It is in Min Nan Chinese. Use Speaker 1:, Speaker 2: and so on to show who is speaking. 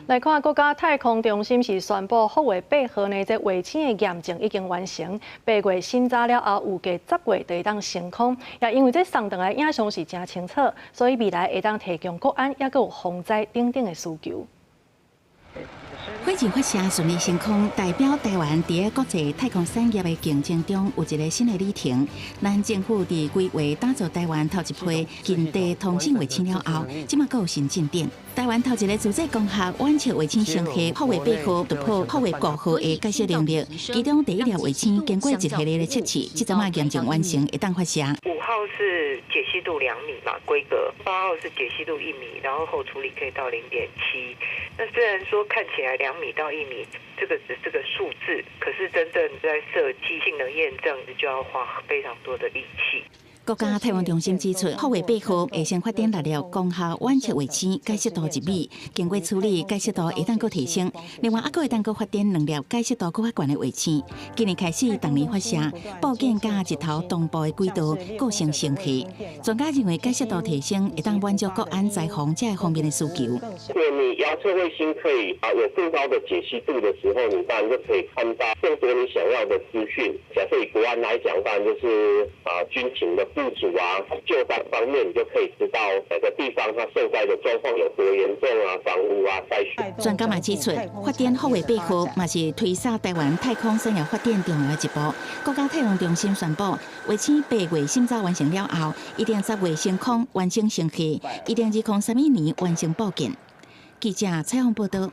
Speaker 1: 來看國家太空中心是宣布，福衛八號呢，這衛星的驗證已經完成。八月審查了後，預計10月就會當升空。也因為這送轉來影像是誠清楚，所以未來會當提供國安，抑閣有防災等等的需求。
Speaker 2: 火箭發射順利升空，代表台灣佇國際太空產業的競爭中有一個新的里程。咱政府佇規劃打造台灣頭一批近地通信衛星了後，這馬閣有新進展。台灣頭一个自製光學遠測衛星星系福衛八號突破福衛五號的解析能力，其中第一粒衛星經過一系列的測試，這陣仔驗證完成，會當發射。
Speaker 3: 5號是解析度2米嘛，規格；8號是解析度1米，然後後處理可以到0.7。那雖然說看起來2米到1米，這個只是個數字，可是真正在設計性能驗證，就要花非常多的力氣。
Speaker 2: 國家太空中心指出，福衛八號會先發展六粒光學遠測衛星，解析度1米，經過處理解析度會當閣提升。另外，猶閣會當閣發展兩粒解析度閣較懸的衛星。今年開始，逐年發射，布建佮日頭同步的軌道構成星系。專家認為，解析度提升會當滿足國安、災防這方面的需求。
Speaker 4: 如果你遙測衛星可以有更高的解析度的時候，你當然就可以看到更多你想要的資訊。假設以國安來講，當然就是軍情的部署啊，救災方面，你就可以知道哪個地方它受災的狀況有多嚴重啊，房屋啊、災區。
Speaker 2: 專家嘛指出，發展福衛八號嘛是推捒台灣太空產業發展重要的一步。國家太空中心宣布，衛星八月審查完成了後，預定10月升空完成升系，預定2031年完成布建。記者採訪報道。